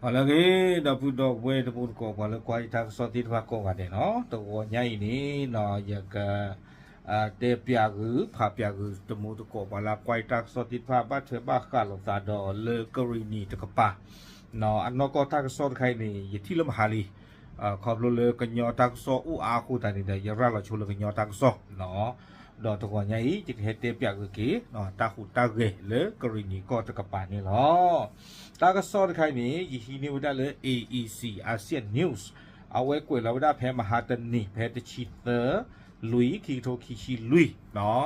ဟါလၢအဂ့ၤ ဒီပုၢ်ဒီဝဲၢ်တံၤသကိး ပှၤလၢကွၢ်ယတၢ်ကစီၣ်သ့ၣ်တဖၣ်ကိးဂၤဒဲးနီၤ, တဂီၤညါအံၤန့ၣ် ယက တဲပၠးဂုာ် ဖးပၠးဂုာ်တံၤသကိး ပှၤလၢကွၢ်ယတၢ်ကစီၣ်သ့ၣ်တဖၣ် ဘၣ်ထွဲဘၣ်ဃးလိာ်သးဒီးလၢကရံၣ်နံၣ်တကပၤ အနီၢ်ကီၢ်တၢ်ကစီၣ်တခါအံၤန့ၣ် ယထံၣ်လၢမဟါလံ, ခီဖျိလၢကညီတၢ်ကစီၣ်အိၣ်အါအဃိသတးန့ၣ်ဒီး ယရၤလီၤဆိလၢကညီတၢ်ကစီၣ် ဒီးတဂီၤညါအံၤ ယကဟဲတဲပၠးဂုာ်က့ၤ တၢ်ဟူးတၢ်ဂဲၤလၢကရံၣ်နံၣ်ကီၢ်တကပၤန့ၣ်လီၤ. တၢ်ကစီၣ်တခါအံၤန့ၣ် ယဟံးန့ၢ်ဝဲဒၣ်လၢ A E C Asian News အဝဲကွဲးလီၤဝဲဒၣ်ဖဲမဟါတနံၤ ဖဲတဆံသၢ လွံၢ် ခံကထိခံဆံလွံၢ်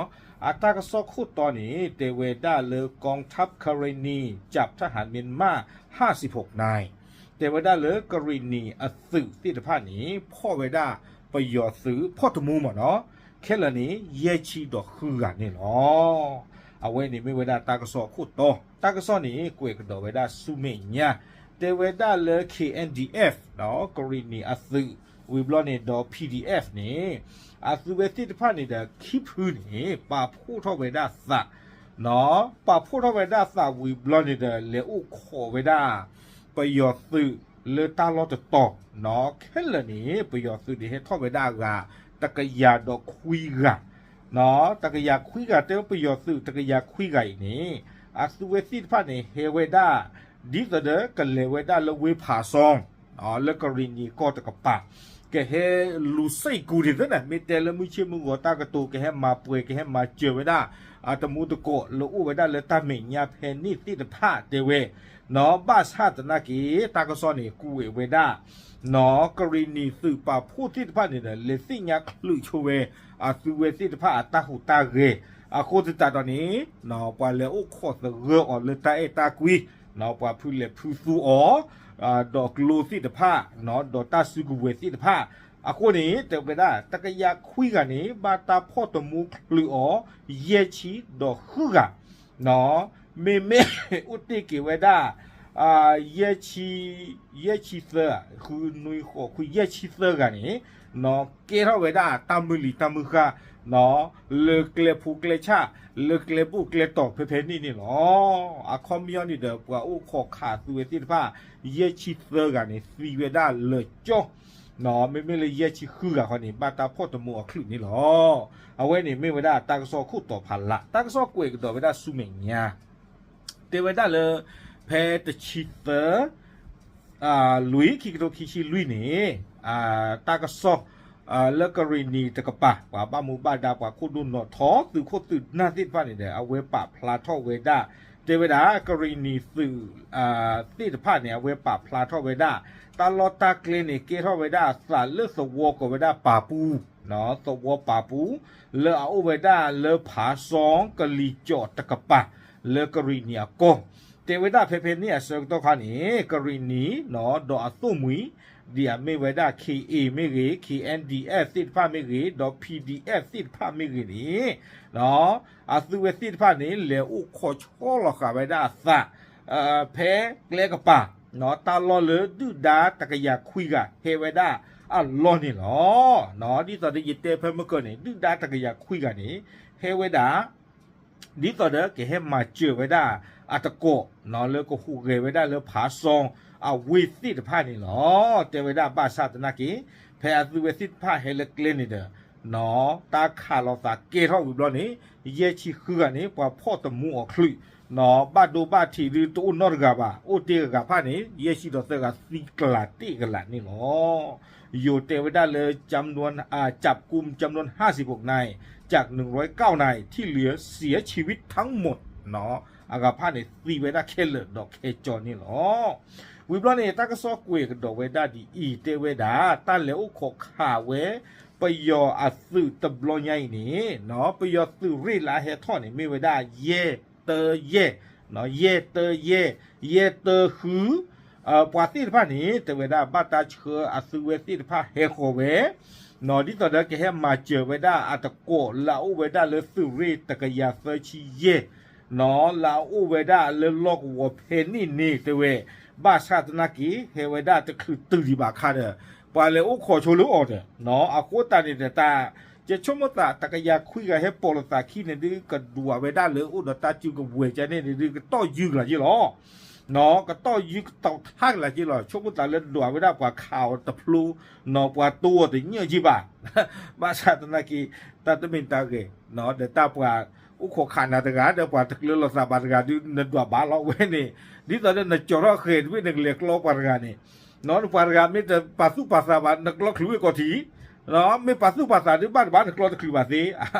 အတၢ်ကစီၣ်ခိၣ်တီန့ၣ် တဲဝဲဒၣ်လၢ กองทัพกะเหรี่ยง จับทหารเมียนมา ห้าสิบหกนาย တဲဝဲဒၣ်လၢကရံၣ်နံၣ်အသုးသ့ၣ်တဖၣ်န့ၣ် ဖီၣ်ဝဲဒၣ်ပယီၤသုးဖီၣ်တမူမ့ၢ်နီၤ ခဲလၢာ်န့ၣ် ယဲၢ်ဆံဒီးဃုဂၤန့ၣ်လီၤ. အဝဲန့ၣ်မ့ၢ်ဝဲဒၣ်တၢ်ကစီၣ်အခိၣ်တီ, တၢ်ကစီၣ်န့ၣ် ကွဲးကဒီးဝဲဒၣ်ဆူမဲာ်ညါ, တဲဝဲဒၣ်လၢ K N D F ဒီးကရံၣ်နံၣ်အသုး ဝံၤဘျီန့ၣ်ဒီး P D F န့ၣ် အသုဝဲသ့ၣ်တဖၣ်န့ၣ်ဒီး ခံဖုန့ၣ် ပာ်ဖှိၣ်ထီၣ်ဝဲဒၣ်သး ပာ်ဖှိၣ်ထီၣ်ဝဲဒၣ်သးဝံၤဘျီန့ၣ်ဒီး လဲၤအိၣ်ခိးဝဲဒၣ် ပယီၤသုးလၢတၢ်လီၢ်တတီၤ, ခဲလၢာ်န့ၣ် ပယီၤသုးန့ၣ်ဟဲထီၣ်ဝဲဒၣ်အဂၤ တကယၤဒီးခွံဂၤ, တကယၤခွံဂၤ တဲဝဲပယီၤသုးတကယၤခွံဂၤအံၤန့ၣ် အသုဝဲသ့ၣ်တဖၣ်န့ၣ် ဟဲဝဲဒၣ် ဒ်သိးဒီးကလဲၤဝဲဒၣ်လၢဝ့ၢ်ဖးစီ လၢကရံၣ်နံၣ်ကီၢ်တကပၤ, ကဟဲလူၤစ့ၢ်ကီးဒ်သိးန့ၣ် မ့ၢ်တဲလၢမုၢ်ဆ့ၣ်မုၢ်ဂီၤတၢ်ကတိၤ ကဟဲမၤပှဲၤ ကဟဲမၤစၢၤဝဲဒၣ် အတမူတကိးလၢအိၣ်ဝဲဒၣ်လၢတၢ်မဲာ်ညါဖဲန့ၣ်သ့ၣ်တဖၣ်တဲဝဲ, ဘၣ်ဆၣ်သနာ်က့ တၢ်ကစီၣ်န့ၣ် ကွဲးဝဲဒၣ် ကရံၣ်နံၣ်သုးပာ်ဖှိၣ်သ့ၣ်တဖၣ်န့ၣ်ဒီး လဲၤသ့ၣ်ညါချုးဆိဝဲ အသုဝဲသ့ၣ်တဖၣ်အတၢ်ဟူးတၢ်ဂဲၤ, အဃိသတးဒီးန့ၣ် ပှၤလဲၤအိၣ်ခိးသဂၢၢ်အီၤလၢတၢ်အဲၣ်တၢ်ကွံ, ပှၤဖုလဲၤဖုသူအီၤ ဒီးကျိသ့ၣ်တဖၣ် ဒီးတၢ်စုကဝဲၤသ့ၣ်တဖၣ်, အဃိန့ၣ် တဲဝဲဒၣ် တကယၤခွံဂၤန့ၣ် ဘၣ်တၢ်ဖီၣ်တမူချုးအီၤ ယဲၢ်ဆံဒီးဃုဂၤ, မ့မ့ၢ်အိၣ်တ့ၢ်က့ၤဝဲဒၣ် ယဲၢ်ဆံ ယဲၢ်ဆံသၢ, ဃုနွံဃိးခွံ ယဲၢ်ဆံသၢဂၤန့ၣ် ကဲထီၣ်ဝဲဒၣ်တၢ်မုၢ်လံၤတၢ်မုၢ်ဃၢ် လၢကျဲဖိကျဲဆၣ် လၢကျဲဘိၣ်ကျဲတီၤဖဲဖဲန့ၣ်န့ၣ်လီၤ. အခီပညီန့ၣ်ဒီး ပှၤအိၣ်ခိးခးသုဝဲသ့ၣ်တဖၣ် ယဲၢ်ဆံသၢဂၤန့ၣ် သံဝဲဒၣ်လၢာ်ကၠီ, မ့မ့ၢ်လၢယဲၢ်ဆံဃုဂၤဃီန့ၣ် ဘၣ်တၢ်ဖီၣ်တမူအီၤချုးန့ၣ်လီၤ. အဝဲန့ၣ်မ့ၢ်ဝဲဒၣ်တၢ်ကစီၣ်ခိၣ်တီဖးလး, တၢ်ကစီၣ်ကွဲးကဒီးဝဲဒၣ်ဆူမဲာ်ညါ တဲဝဲဒၣ်လၢ ဖဲတဆံသၢ လွံၢ် ခံကထိခံဆံလွံၢ်န့ၣ် တၢ်ကစီၣ် လၢကရံၣ်နံၣ်တကပၤ ပှၤဘၣ်မူဘၣ်ဒါ ပှၤခိၣ်ဒိၣ်နီၣ်ထီ သုးခိၣ်သုးနၢ်သ့ၣ်တဖၣ်န့ၣ်ဒီး အဝဲပာ်ဖျါထီၣ်ဝဲဒၣ် တဲဝဲဒၣ် ကရံၣ်နံၣ်သုး သ့ၣ်တဖၣ်န့ၣ် အဝဲပာ်ဖျါထီၣ်ဝဲဒၣ် တၢ်လီၢ်တၢ်ကျဲန့ၣ် ကဲထီၣ်ဝဲဒၣ်အသးလၢသဝီကိးဝဲဒၣ်ပာ်ပူၤ သဝီပာ်ပူၤ လၢအအိၣ်ဝဲဒၣ်လၢဖးစီကလံၤကၠီးတကပၤ လၢကရံၣ်နံၣ်အကီၢ်, တဲဝဲဒၣ်ဖဲဖဲန့ၣ်အဆၢကတီၢ်ခါန့ၣ် ကရံၣ်နံၣ် ဒီးအသိၣ်မှံၤ ဒ်အမ့ၢ်ဝဲဒၣ် K A မ့ၢ်ဂ့ၤ K N D F သ့ၣ်တဖၣ်မ့ၢ်ဂ့ၤ ဒီး P D F သ့ၣ်တဖၣ်မ့ၢ်ဂ့ၤန့ၣ် အသုဝဲသ့ၣ်တဖၣ်န့ၣ် လဲၤအိၣ်ခိးဆီလီၤဃာ်ဝဲဒၣ်အသး ဖဲကျဲကပၤ တၢ်လီၢ်လၢဒုၣ်ဒါတကယၤခွံဂၤဟဲဝဲဒၣ်အလီၢ်န့ၣ်လီၤ. ဒ်သိးဒီးယတဲဖဲမုၢ်ကၢန့ၣ် ဒုၣ်ဒါတကယၤခွံဂၤန့ၣ် ဟဲဝဲဒၣ် ဒ်သိးဒီးကဟဲမၤစၢၤဝဲဒၣ်အတကိး လၢကဟူးဂဲၤဝဲဒၣ်လၢဖးစီအဝ့ၢ်သ့ၣ်တဖၣ်န့ၣ်လီၤ. တဲဝဲဒၣ်ဘၣ်ဆၣ်သနာ်က့ ဖဲအသုဝဲသ့ၣ်တဖၣ်ဟဲလၢကျဲန့ၣ်ဒီး တၢ်ခးလိာ်သးကဲထီၣ်ဝံၤဘျီန့ၣ် ယဲၢ်ဆံဃုဂၤန့ၣ် ပှၤဖီၣ်တမူအီၤချုး ဘၣ်ဒိဘၣ်ထံးဒုတအိၣ်နီတဂၤဘၣ် အိၣ်တ့ၢ်အဂၤဖၣ်န့ၣ် ယဲၢ်ဆံဒီးသၢဂၤသံကျးတ့ၢ်ကလာ်န့ၣ်လီၤ. ယိၤတဲဝဲဒၣ်လၢ จับกุมจำนวนห้าสิบหกนาย จากหนึ่งร้อยเก้านายที่เหลือเสียชีวิตทั้งหมด အဂၤဖၣ်န့ၣ်သံဝဲဒၣ်ခဲလၢာ်ဒီးခဲကၠီန့ၣ်လီၤ. ဝံၤဘျီန့ၣ် တၢ်ကစီၣ်ကွဲးကဒီးဝဲဒၣ်ဒ်အံၤ တဲဝဲဒၣ် တၢ်လဲၤအိၣ်ခိးခးဝဲ ပယီၤအသုးတဘျီညါအံၤန့ၣ် ပယီၤသုးရ့ၣ်လၢအဟဲထီၣ်န့ၣ် မ့ၢ်ဝဲဒၣ်ယဲၢ်တၢယဲၢ်, ယဲၢ်တၢယဲၢ်, ယဲၢ်တၢဃု ပှၤသ့ၣ်တဖၣ်န့ၣ် တဲဝဲဒၣ်ဘၣ်တၢ်ဆှၢအသုဝဲသ့ၣ်တဖၣ်ဟဲဃီၤဝဲ ဒ်သိးဒီးကဟဲမၤစၢၤဝဲဒၣ်အတကိးလၢအအိၣ်ဝဲဒၣ်လၢသုးရ့ၣ်တကယၤသၢဆံယဲၢ် လၢအအိၣ်ဝဲဒၣ်လၢလီၢ်ကဝီၤဖဲန့ၣ်န့ၣ်တဲဝဲ, ဘၣ်ဆၣ်သနာ်က့ ဟဲဝဲဒၣ်တချုးတုၤဒံးဘၣ်အခါဒီး ပှၤလဲၤအိၣ်ခိးဆိလၢအီၤဒီး အဃိသတးန့ၣ်ဒီးတၢ် ယဆိကမိၣ်သးတကယၤခွံဂၤဟဲပိာ်လိာ်သးခံန့ၣ်ဒုး ကဒွးဝဲဒၣ်လၢအိၣ်ဒီးတၢ်စုကဝဲၤကန့ၣ်န့ၣ်ဒုး ကတီၢ်ယုၢ်ကလီၤယ့ၢ်လီၤ. ကတီၢ်ယူကတီၢ်ထါကလာ်က့လီၤ. ဆိကမိၣ်သးလၢဒွးဝဲဒၣ်ပှၤခးအီၤတဖျိ, နီၢ်ပှၤတိအီၤတညၣ်က့ဘၣ်. ဘၣ်ဆၣ်သနာ်က့ တၢ်တမ့ၢ်တၢ်ဂ့ၤ, ဒီးတၢ်ပှၤအိၣ်ခိးခးနၤတဂၤ ဒီးပှၤတကျၢၤလီၤသးဘၣ်တဂၤဒုး နဒွးဘၣ်လီၤဝဲန့ၣ်, ဒ်သိးဒီးနကၠီၤထီၣ်ဃဲၤတဘ့ၣ် နကလဲၤကျီပှၤတဂၤန့ၣ်, နပှၤတဂၤမ့ၢ်တပာ်သူၣ်ပာ်သးဘၣ် နကျီချုးဝဲကီၢ်ထံး မ့ၢ်ပာ်သူၣ်ပာ်သးဒုးဘၣ်တဘၣ် နကျီတချုးဘၣ်သ့,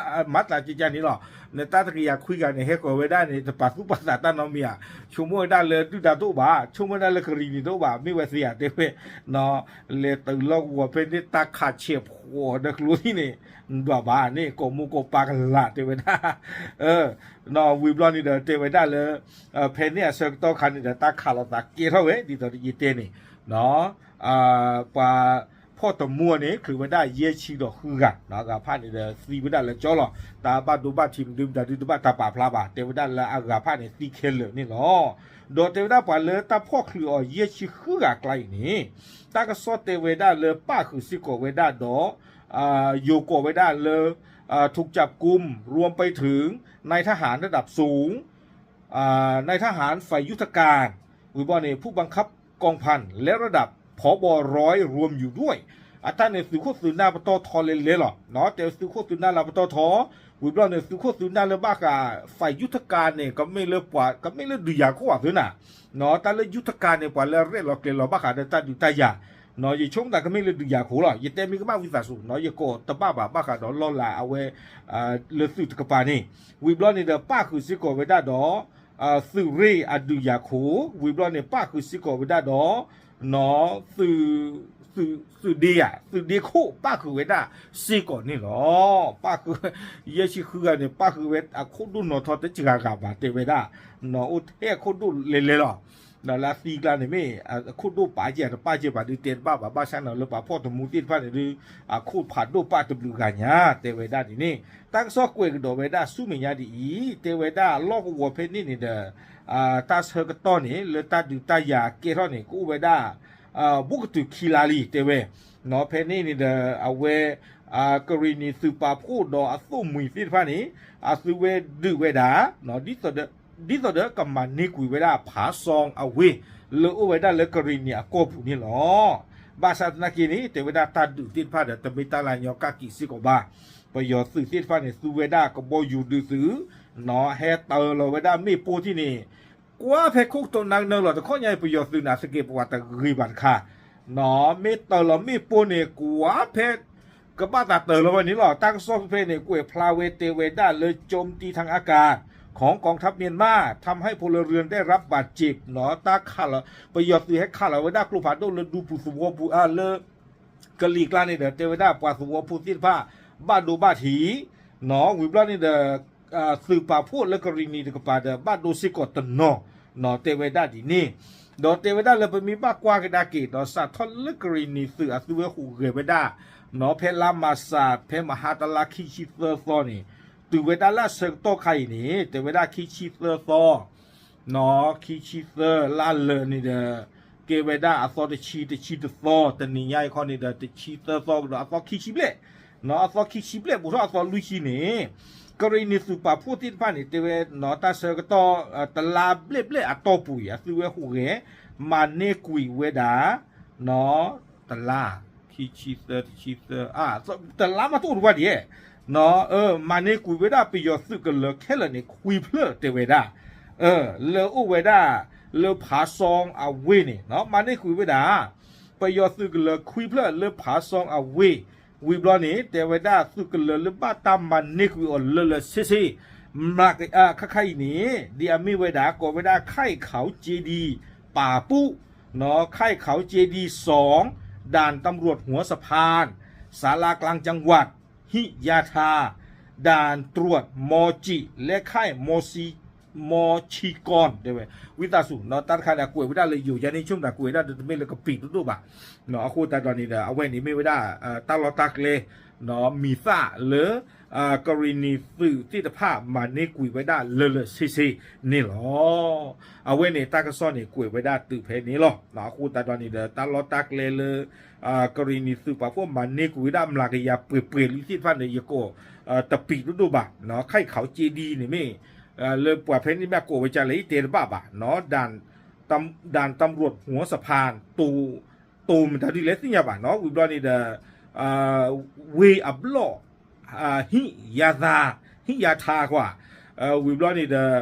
မၤသးကကန့ၣ်လီၤ. နတၢ်တကယၤခွံဂၤန့ၣ် ဟဲဃီၤဝဲဒၣ်န့ၣ် တပာ်သူၣ်ပာ်သးတၢ်နီတမံၤဧါ, ဆိကမိၣ်ဝဲဒၣ်လၢဒုၣ်ဒါတအိၣ်ဘၣ်, ဆိကမိၣ်ဝဲဒၣ်လၢကရံၣ်နံၤတအိၣ်ဘၣ် မ့ၢ်ဝဲသ့ဧါ တဲဝဲ, လဲၤတုၤလီၢ်ကဝီၤဖဲန့ၣ် တၢ်ခးဆဲးဖှီၣ်ဒီးကျိသံန့ၣ်, နဒွးဘၣ်န့ၣ် ကိးမူကိးပၤကလာ်တဲဝဲဒၣ် ဝံၤဘျီန့ၣ်ဒီးတဲဝဲဒၣ်လၢ ဖဲန့ၣ်အဆၢကတီၢ်ခါန့ၣ်ဒီး တၢ်ခးလိာ်သးကဲထီၣ်ဝဲ ဒ်သိးယတဲန့ၣ်, ပှၤဖီၣ်တမူန့ၣ် ချုးဝဲဒၣ်ယဲၢ်ဆံဒီးဃုဂၤ, အဂၤဖၣ်န့ၣ်ဒီးသံဝဲဒၣ်လၢကၠီလီၤ. တၢ်ဘၣ်ဒိဘၣ်ထံးမနုၤမတၤဒုးတဘၣ်တၢ်ပာ်ဖျါဘၣ်, တဲဝဲဒၣ်လၢအဂၤဖၣ်န့ၣ်သံခဲလၢာ်န့ၣ်လီၤ. ဒီးတဲဝဲဒၣ်ပှၤလၢတၢ်ဖီၣ်ချုးအီၤယဲၢ်ဆံဃုဂၤအကျါအံၤန့ၣ်, တၢ်ကစီၣ်တဲဝဲဒၣ်လၢပၣ်ဃုာ်စ့ၢ်ကီးဝဲဒၣ်ဒီး ယိၤကိးဝဲဒၣ်လၢ ထုကၠၢပ်ၣ်ကူမ် รวมไปถึง นายทหารระดับสูง นายทหารฝ่ายยุทธการ ဝံၤဘျီန့ၣ် ผู้บังคับกองพัน และระดับ ผบ.ร้อย รวมอยู่ด้วย အတၢ်န့ၣ်သုးခိၣ်သုးနၢ်ပတီၢ်ထီလဲၤလဲၤလီၤ. တဲသုးခိၣ်သုးနၢ်လၢပတီၢ်ထီ, ဝံၤဘျီန့ၣ် သုးခိၣ်သုးနၢ်လၢဘၣ်ဃး ฝ่ายยุทธการ န့ၣ် ကမ့ၢ်လၢပှၤ ကမ့ၢ်လၢဒုးယၤခိၣ်အသ့နၤ, တၢ်လၢ ยุทธการ န့ၣ် ပှၤလၢရဲၣ်လီၤကျဲၤလီၤဘၣ်ဃးဒီးတၢ်ဒုးတၢ်ယၤ, ယဆိကမိၣ်သးကမ့ၢ်လၢဒုးယၤခိၣ်လီၤ. ယတဲမ့ၢ်ကမၣ်ဝံသးစူၤ ယကိးတဘၣ်ဘၣ် ဘၣ်ဃးဒီးလီၢ်လၤအဝဲ လၢသုးတကပၤန့ၣ်, ဝံၤဘျီန့ၣ်ဒီးပၣ်ဃုာ်စ့ၢ်ကီးဝဲဒၣ်ဒီး သုးရ့ၣ်အဒုးယၤခိၣ်, ဝံၤဘျီန့ၣ် ပၣ်ဃုာ်စ့ၢ်ကီးဝဲဒၣ်ဒီး သုးဒ့ဧါ, သုးဒ့ခိၣ် ပၣ်ဃုာ်ဝဲဒၣ်စ့ၢ်ကီးန့ၣ်လီၤ. ပၣ်ဃုာ် ယဲၢ်ဆံဃုဂၤန့ၣ် ပၣ်ဃုာ်ဝဲအခိၣ်ဒိၣ်နီၢ်ထီၣ်တစှၤဂၤဘၣ် တဲဝဲဒၣ်, အိၣ်ထဲအခိၣ်ဒိၣ်လဲၤလဲၤလီၤ. ဒီးလၢအသံကျါန့ၣ်မ့ၢ် အခိၣ်ဒိၣ်ပာ်ကဲတပာ်ကဲဘၣ်ဒုးတဲတဘၣ်ဘၣ်, ဘၣ်ဆၣ်န့ၣ်လၢပှၤဖီၣ်တမူသ့ၣ်တဖၣ်န့ၣ်ဒုး အခိၣ်ဖးဒိၣ်ပာ်တဘျုးဂၤညါ တဲဝဲဒၣ်ဒ်န့ၣ်, တၢ်ကစီၣ်ကွဲးကဒီးဝဲဒၣ်ဆူမဲာ်ညါဒ်အံၤ, တဲဝဲဒၣ်လီၢ်ကဝီၤဖဲန့ၣ်န့ၣ်ဒီး တၢ်ဆၢကတီၢ်န့ၣ် လၢတၢ်ဒုးတၢ်ယၤကဲထီၣ်န့ၣ် ကအိၣ်ဝဲဒၣ် ဘူးကတုၤခံလါလံ တဲဝဲ, ဖဲန့ၣ်န့ၣ်ဒီး အဝဲ ကရံၣ်နံၤသုးပာ်ဖှိၣ်ဒီးအသိၣ်မှံၤသ့ၣ်တဖၣ်န့ၣ် အသုဝဲဒုးဝဲဒၣ် ဒ်သိးဒီးကမၤန့ၢ်ကွံာ်ဝဲဒၣ်ဖးစီအဝ့ၢ် လၢအိၣ်ဝဲဒၣ်လၢကရံၣ်နံၤအကီၢ်ပူၤန့ၣ်လီၤ. ဘၣ်ဆၣ်သနာ်က့န့ၣ် တဲဝဲဒၣ်တၢ်ဒုးသ့ၣ်တဖၣ်ဒီး တမ့ၢ်တၢ်လၢညီကၣ်ကံးစ့ၢ်ကီးဘၣ်. ပယီၤသုးသ့ၣ်တဖၣ်န့ၣ် သူဝဲဒၣ်ကဘီယူၤဒုးသုး ဟဲတၢၤလီၤဝဲဒၣ်မ့ၣ်ပိၢ်ထံၣ်န့ၣ် ကွၢ်ဖဲခိၣ်ကတိၤနၢ်ကနၢလီၤ. တခီညါအံၤ ပယီၤသုးန့ၣ် အသကဲးပဝးတဂ့ၤဘၣ်တခါ, မ့ၢ်တၢၤလီၤမ့ၣ်ပိၢ်န့ၣ် ကွၢ်ဖဲ ကဘၣ်သးတၢၤလီၤဝဲန့ၣ်လီၤ. တၢ်ကစီၣ်ဖဲဖဲန့ၣ် ကွဲးဖျါဝဲတဲဝဲဒၣ်လၢ โจมตีทางอากาศ ของกองทัพเมียนมา ทำให้พลเรือนได้รับบาดเจ็บ နီၢ် တၢ်ခးလီၤ ပယီၤသုးဟဲခးလီၤဝဲဒၣ်ကျိဖးဒိၣ်လၢဒူပူၤသဝီပူၤ လၢ ကလံၤကျါန့ၣ်ဒီး တဲဝဲဒၣ်ပှၤသဝီဖိသ့ၣ်တဖၣ် ဘၣ်ဒိဘၣ်ထံး, နီၢ် ဝံၤဘျီန့ၣ်ဒီး သုးပာ်ဖှိၣ်လၢကရံၣ်နံၤတကပၤဒီး ဘၣ်ဒိစ့ၢ်ကီးတနီၤ, နီၢ် တဲဝဲဒၣ်ဒ်န့ၣ်, ဒီးတဲဝဲဒၣ်လၢပမ့ၢ်ဘၣ်ကွၢ်ကဒါက့ၤ ဒီးစးထီၣ်လၢကရံၣ်နံၤသုးအသုဝဲဟူးဂဲၤဝဲဒၣ်, နီၢ် ဖဲလါမၢ်ၡး ဖဲမဟါတလါခံဆံသၢသီန့ၣ်, တုၤဝဲဒၣ်လၢအဆၢကတီၢ်ခါအံၤန့ၣ် တဲဝဲဒၣ်ခံဆံသၢသီ နီၢ် ခံဆံသၢလါလၢာ်န့ၣ်ဒီး ကဲဝဲဒၣ်အသီတဆံ တဆံတသီ တနံၤညါအံၤခီန့ၣ်ဒီး တဆံသၢသီကဒီးအသီခံဆံဘျဲၣ်, နီၢ် အသီခံဆံဘျဲၣ် ဘူးထီၣ်အသီလွံၢ်ဆံန့ၣ်, ကရံၣ်နံၤသုးပာ်ဖှိၣ်သ့ၣ်တဖၣ်န့ၣ် တဲဝဲ နီၢ် တၢ်ဆၢကတီၢ် တလါဘျဲၣ်ဘျဲၣ်အတီၢ်ပူၤအံၤ အသုဝဲဟူးဂဲၤ မၤန့ၢ်ကွံာ်ဝဲဒၣ် နီၢ် တလါ ခံဆံသၢ တဆံသၢ တလါမးတအိၣ်တဝၢဒံး, နီၢ် မၤန့ၢ်ကွံာ်ဝဲဒၣ်ပယီၤသုးကလၢၤခဲလၢာ်န့ၣ် ခွံဖျၢၣ်တဲဝဲဒၣ်, လၢအိၣ်ဝဲဒၣ် လၢဖးစီအဝ့ၢ်န့ၣ် နီၢ် မၤန့ၢ်ကွံာ်ဝဲဒၣ် ပယီၤသုးကလၢၤခွံဖျၢၣ်လၢဖးစီအဝ့ၢ်, ဝံၤဘျီန့ၣ် တဲဝဲဒၣ်သုးကလၢၤလၢဘၣ်တၢ်မၤန့ၢ်ကွံာ်အီၤလၢလၢဆ့ဆ့, ခါခါအံၤန့ၣ် ဒ်အမ့ၢ်ဝဲဒၣ် ကိးဝဲဒၣ် ค่ายเขาเจดีย์ป่าปุ๊ နီၢ် ค่ายเขาเจดีย์สอง ด่านตำรวจหัวสะพาน ศาลากลางจังหวัด หิยาธา ด่านตรวจมอจิ และค่ายมอซี มอชีกร တဲဝဲ, ဝံသးစူၤ နီၢ် တၢ်တခါန့ၣ် အကွဲးဝဲဒၣ်လၢယိၤယါန့ၣ် ဆိကမိၣ်သးကွဲးဝဲဒၣ်ဒီးတမ့ၢ်လၢကပံာ်ဒိၣ်ဒိၣ်ဘၣ်, နီၢ် အဃိသတးဒီးန့ၣ်ဒီး အဝဲန့ၣ်မ့ၢ်ဝဲဒၣ် တၢ်လီၢ်တၢ်ကျဲ နီၢ် မံၤသၣ်လၢ ကရံၣ်နံၤသုးသ့ၣ်တဖၣ်မၤန့ၢ်ကွံာ်ဝဲဒၣ်လၢလၢဆ့ဆ့န့ၣ်လီၤ. အဝဲန့ၣ်တၢ်ကစီၣ်န့ၣ် ကွဲးဝဲဒၣ်တုၤဖဲန့ၣ်လီၤ. အဃိသတးဒီးန့ၣ်ဒီး တၢ်လီၢ်တၢ်ကျဲလၢ ကရံၣ်နံၤသုးပာ်ဖှိၣ်မၤန့ၢ်ကွံာ်ဝဲဒၣ်မျးကယၤပှဲၤပှဲၤလံသ့ၣ်တဖၣ်န့ၣ် ယကိး တပံာ်ဒိၣ်ဒိၣ်ဘၣ်, နီၢ် ค่ายเขาเจดีย์ န့ၣ်မ့ၢ် လၢပှၤဖဲန့ၣ်မ့ၢ်ကိးဝဲဒ်လဲၣ် ယတဲတဘၣ်ဘၣ်, နီၢ် ด่าน ด่านตำรวจหัวสะพาน တိၤမတၤဒ်လဲၣ်သ့ၣ်ညါဘၣ်နီၤ ဝံၤဘျီန့ၣ်ဒီး ဝ့ၢ်အဘျီၣ် ဟံၣ်ယၤသး ဟံၣ်ယၤထးကွၢ် ဝံၤဘျီန့ၣ်ဒီး တၢ်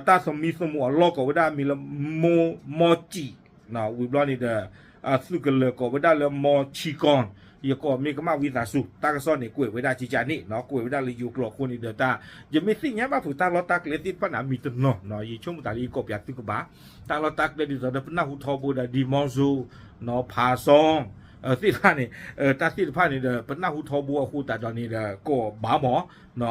သမံသမိးအလီၢ်ကိးဝဲဒၣ်မံၤလၢ မိၢ် မီၢ်စံး ဝံၤဘျီန့ၣ်ဒီး သုးကလၢၤကိးဝဲဒၣ်လၢမီၢ်ဆံကီၢ် ယကိးမ့ၢ်ကမၣ်ဝံသးစူၤ တၢ်ကစီၣ်န့ၣ် ကွဲးဝဲဒၣ်ကကန့ၣ်နီၤ ကွဲးဝဲဒၣ်လၢယိၤကျိာ်အဃိန့ၣ်ဒီး တၢ် ယမ့ၢ်သ့ၣ်ညါဘၣ်ဖုးတၢ်လီၢ်တၢ်ကျဲသ့ၣ်တဖၣ်န့ၣ် အမံၤတနီၤနီၤ ယဆိကမိၣ်တၢ်လၢယကိးပၠးသုကဘၣ် တၢ်လီၢ်တၢ်ကျဲဒ်သိးဒီးပနၢ်ဟူထီဘိဒီး ဒံမီစိ နီၤ ဖးစီ သ့ၣ်တဖၣ်န့ၣ် တၢ်သ့ၣ်တဖၣ်န့ၣ်ဒီး ပနၢ်ဟူထီဘိအဃိသတးဒီးန့ၣ်ဒီး ကိးဘၣ်မး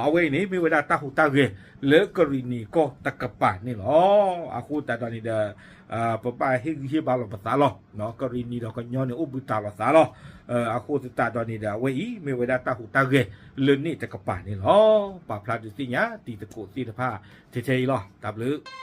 အဝဲအံၤန့ၣ် မ့ၢ်ဝဲဒၣ်တၢ်ဟူးတၢ်ဂဲၤလၢကရံၣ်နံၤကီၢ်တကပၤန့ၣ်လီၤ. အဃိသတးဒီးန့ၣ်ဒီး ပဘၣ်ဟ့ၣ်ဂံၢ်ဟ့ၣ်ဘါလီၤပသးလီၤ. ကရံၣ်နံၤဒီးကညီန့ၣ်အိၣ်ဘှံးတၢ်လီၤသးလီၤ. အဃိသတးဒီးန့ၣ်ဒီး အဝဲအံၤ မ့ၢ်ဝဲဒၣ်တၢ်ဟူးတၢ်ဂဲၤလၢန့ၣ်တကပၤန့ၣ်လီၤ. ပာ်ဖျါဒုးသ့ၣ်ညါတံၤသကိးသ့ၣ်တဖၣ်ထဲထဲအံၤလီၤ. တၢ်ဘျုး